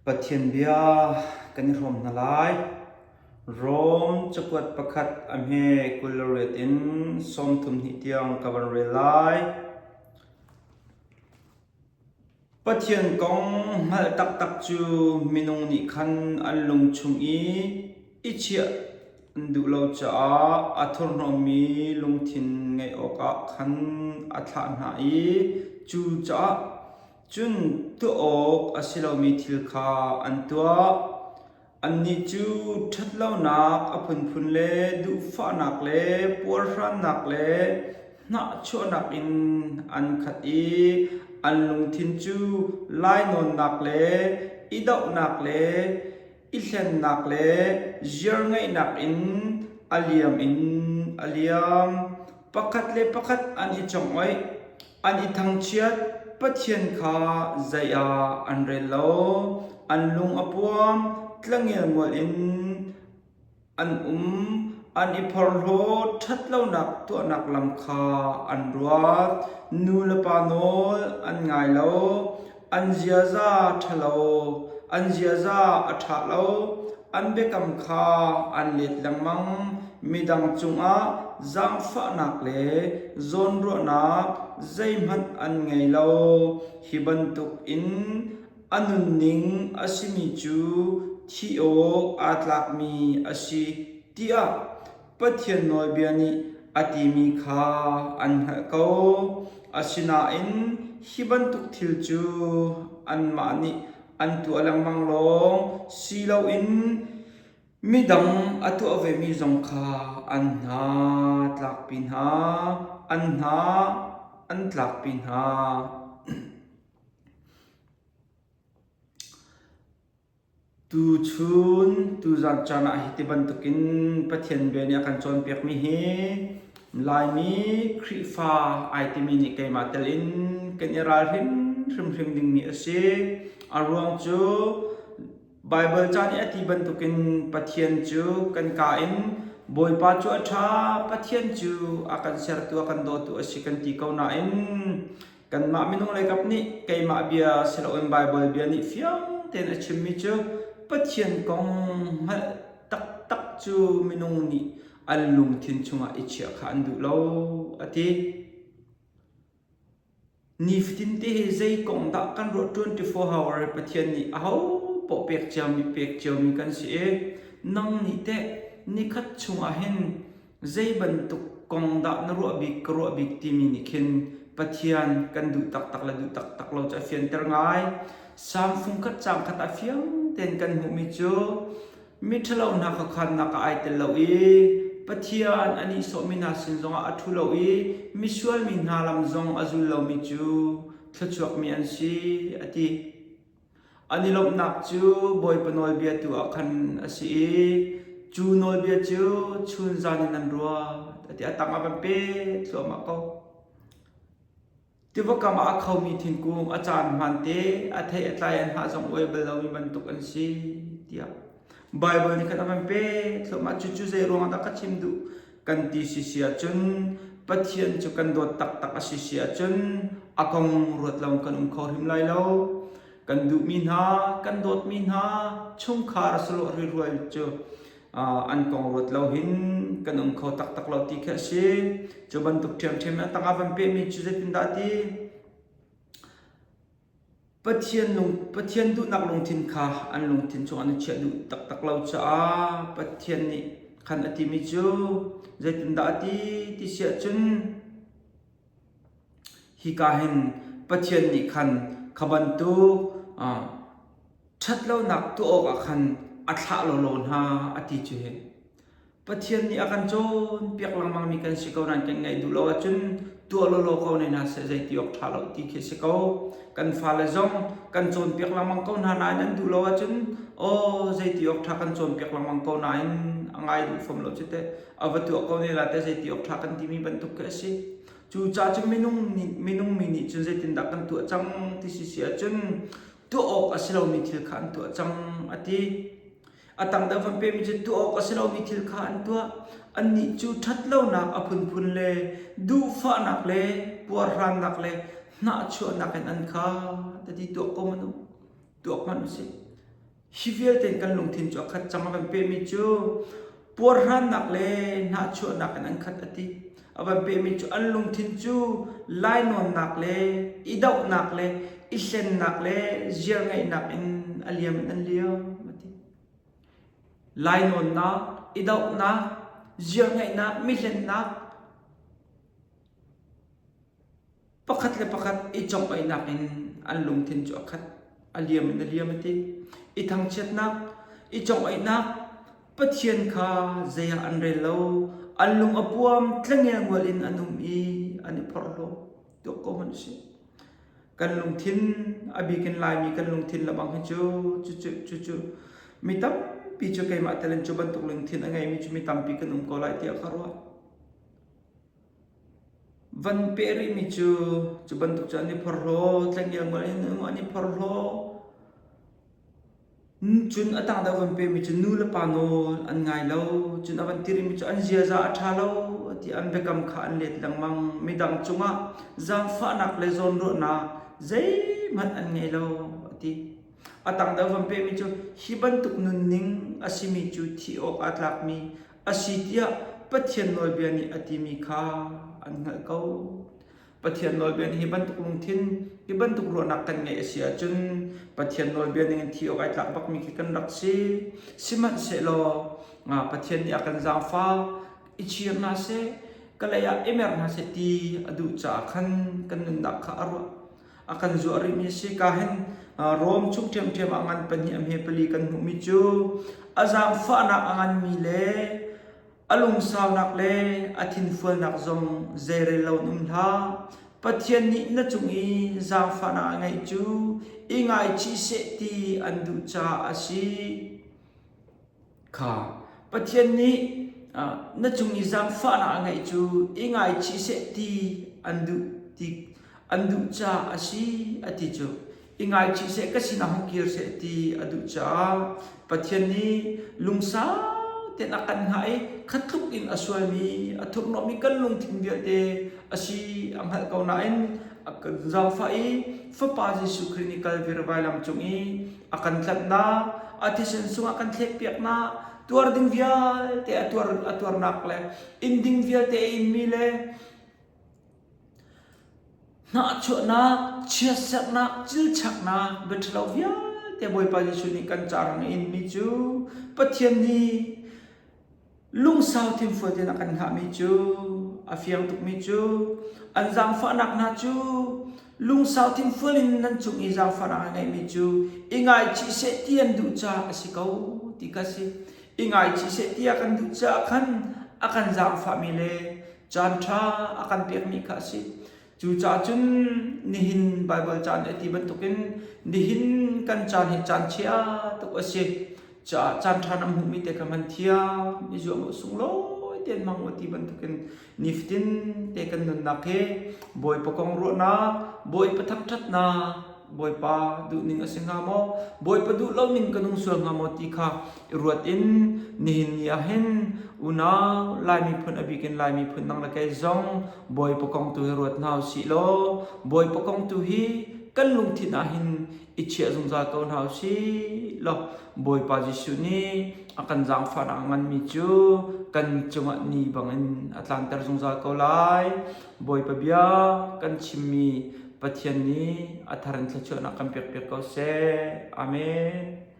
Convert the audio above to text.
Pathian bia kan i hrawm hna lai. Rom cakuat pakhat a hme 28 in 32 tiang ka van rel lai. Pathian kong hngalh taktak cu minung nih khan an lung chung i i chiah an duh lo caah a thurhnawmmi lungthin ngeih awkah khan a thlah hna i cucaah Cun tuah awk a si lomi thil kha an tuah. Annih cu ṭhatlonak a phunphun le duhfahnak le puarhrannak le hnahchuahnak in an khat i an lungthin cu lainawnnak le i dohnak le i hlennak le ziarngeihnak in a liam in a liam. Pakhat le pakhat an i congoih. An i thangchiat, Pathian kha zei ah an rel lo. An lung a puam, tlangelngual in an um. An i phorhlaw, ṭhatlonak tuahnak lam kha an ruat. Nu le pa nawl an ngai lo. An ziaza ṭhalo, an ziaza a ṭha lo. An biakam kha an let lengmang. Midang cungah zaangfahnak le zawnruahnak zeihmanh an ngei lo. Hi bantuk in a nunning a simi cu thih awk aa tlakmi a si tiah Pathian nawlbia nih a timi kha an hngalh ko. Asinain hi bantuk thil cu anmah nih an tuah lengmang lawng si loin midang a tuah vemi zong kha an hna tlakpi hna, an hna an tlakpi hna. Tuchun, tuzan caan ah hiti bantukin Pathian bia nih a kan cawnpiakmi hi Laimi Khrihfa ai timi nih keimah tel in kan i ralrin hrimhrim dingmi a si. A ruang cu Baibal ca nih a ti bantukin Pathian cu kan ka in Bawipa cu a ṭha, Pathian cu a kan sertu, a kan dawtu a si kan ti ko nain Kanmah minung leikap nih keimah bia si loin Baibal bia nih fiang tein a chimmi cu Pathian kong hngalh taktak cu minung nih an lungthin chungah i chiah kha an duh lo a ti. Nifatin te hi zei kong dah kan ruah 24 hour hi Pathian nih aho paoh pek ciami pek ciomi kan si i nang nih teh nikhat chungah hin Zei bantuk kong dah na ruah bik ka ruah bik timi nih khin Pathian kan duh taktak le duh taktak lo cu a fianter ngai. Salm fungkhat caang khat ah fiang tein kan hmuhmi cu miṭhalo hna khuakhannak ah ai tel lo i Pathian a nihsawhmi hna sin zongah a ṭhu lo i misual mi hna lam zong a zul lomi cu thluachuakmi an si a ti. An i lawmhnak cu Bawipa nawlbia tu ah khan a si i cu nawlbia cu chunzan in an ruat a ti. A tang ah van pet thluahmah ko. Tiva kam ah a khomi thingkung a caan hmaante a thei a tlai an hah zong uai bal lomi bantuk an si tiah Baibal nih khan a van pet thluahmah. Cucu zei ruangah dah ka chim duh kan ti si si ahcun Pathian cu kan dawt taktak a si si ahcun a kong ruat lo kan um kho hrim lai lo. Kan duhmi hna, kan dawtmi hna chungkhar sahlawh rirual cu an kong ruat lo hin kan um kho taktak lo ti khi a si. Cu bantuk ṭhiamṭhiam in a tangah van pehmi cu zeitindah a ti? Pathian lung Pathian duhnak lungthin kha an lungthin chung an i chiah duh taktak lo caah Pathian nih khan a timi cu zeitindah a ti ti si ahcun hika hin Pathian nih khan kha bantuk ṭhatlonak tuah awkah khan a thlah lawlaw hna a ti cu hi. Pathian nih a kan cawnpiak lengmangmi kan si ko nain kan ngaih duh lo ahcun tuah lawlaw ko ne hna seh zei ti awk ṭha lo ti khi si ko. Kan fale zong kan cawnpiak lengmang ko hna nain an duh lo ahcun aw zei ti awk ṭha kan cawnpiak lengmang ko nain a ngai duh fom lo cu teh a va tuah ko ne la teh zei ti awk ṭha kan timi bantuk khi a si. Cucaah cun minung nih minung mi nih cun zeitindah kan tuah cang ti si si ahcun tuah awk a si lomi thil kha an tuah cang a ti. A tang deuh van pemi cu tuah awk a si lomi thil kha an tuah. Annih cu ṭhatlonak a phunphun le duhfahnak le puarhrannak le hnahchuahnak in an khat. Ti tuak ko hmanh u. Tuak hmanh u sih. Hi vialte in kan lungthin cu a khat cang. A van pehmi cu puarhrannak le hnahchuahnak in an khat a ti. A van pehmi cu an lungthin cu lainawnnak le i dohnak le i hlennak le ziarngeihnak in a liam in an liam a ti. Lainawnnak, i dohnak, ziarngeihnak, mihlennak, Pakhat le pakhat i congh-oihnak in an lungthin cu a khat, a liam in a liam a ti. I thangchiatnak, i congh-oihnak, Pathian kha zei ah an rel lo, an lung a puam, tlangelngual in an um i an i phorhlaw. Tuak ko hmanh usih. Kan lungthin, a bik in Laimi kan lungthin lebang hi cu, cucu, cucu mi tampi cu keimah tel in cu bantuk lungthin a ngeimi cu mi tampi kan um ko lai tiah ka ruah. Van peh rihmi cu cu bantuk cu an i phorhlaw, tlangelngual in an i phorhlaw. Cun a tang deuh van pehmi cu nu le pa nawl an ngai lo. Cun a van ti rihmi cu an ziaza a ṭha lo ti an biakam kha an let lengmang. Midang cungah zaangfahnak le zawnruahnak zeihmanh an ngei lo a ti. A tang deuh van pehmi cu hi bantuk nunning a simi cu thih awk aa tlakmi a si tiah Pathian nawlbia nih a timi kha an hngalh ko. Pathian nawlbia nih hi bantuk lungthin, hi bantuk ruahnak kan ngeih a si ahcun Pathian nawlbia ning in thi awk ai tlak bakmi khi kan rak si. Sihmanhsehlaw Pathian nih a kan zaangfah, i chir hna seh, ka lei ah i mer hna seh ti a duh caah khan kan nunnak kha a ruah. A kan zuah rihmi a si. Ka hin Rom chung ṭhiamṭhiam ah ngan pahnih a hme pali kan hmuhmi cu a zaangfahnak a nganmi le a lungsaunak le a thinfualnak zong zeirel lo in um hlah. Pathian nih na cung i zaangfahnak a ngeih cu i ngaichih seh ti an duh caah a si. Kha Pathian nih na cung i zaangfahnak a ngeih cu i ngaichih seh ti an duh ti an duh caah a si a ti cu i ngaichih seh ka sinah hung kir seh ti a duh caah Pathian nih lungsau tein a kan hngah i khatluk in a sualmi a thurhnawmmi kan lungthin vialte a si a hngalh ko nain a kan zaangfah i Fapa Jesuh Khrih nih Kalvary vailam cung i a kan tlanhnak, a thisen sungah kan thlekpiaknak, tuar ding vialte a tuar a tuarnak le inn ding vialte a inmi le hnahchuahnak, chiatserhnak, cilchaknak, biaṭhalo vialte Bawipa Jesuh nih kan ca rang a inmi cu Pathian nih Lungsau thinfual tein a kan hngahmi cu a fiang tukmi cu an zaangfahnak hna cu lungsau thinfual in nan cung i zaangfahnak a ngeihmi cu i ngaichih seh ti an duh caah a si ko ti kha si. I ngaichih seh ti a kan duh caah khan a kan zaangfahmi le caan ṭha a kan pekmi kha a si. Cucaah cun nihin Baibal caan a ti bantukin nihin kan caan hi caan chia tuk a si. Caah caan ṭha na hmuhmi te kha hman thiam i zuam u sunglawi tein hmang u ti bantukin nifatin te kan nunnak hi Bawipa kong ruahnak, Bawipa thangṭhatnak, Bawipa duhning a si hnga maw? Bawipa duh lo ning ka nung sual hnga maw ti kha i ruat in nihin ni ah hin unau Lai miphun a bik in Lai miphun nang le kei zong Bawipa kong tu hi ruat hna usih law Bawipa kong tu hi kan lungthin ah hin i chiah zungzal ko hna usih law Bawipa Jesuh nih a kan zaangfahnak a nganmi cu kan cungah ni bangin a tlanter zungzal ko lai. Bawipa bia kan chimmi Pathian nih a thar in thluachuahnak kan pekpiak ko seh. Amen.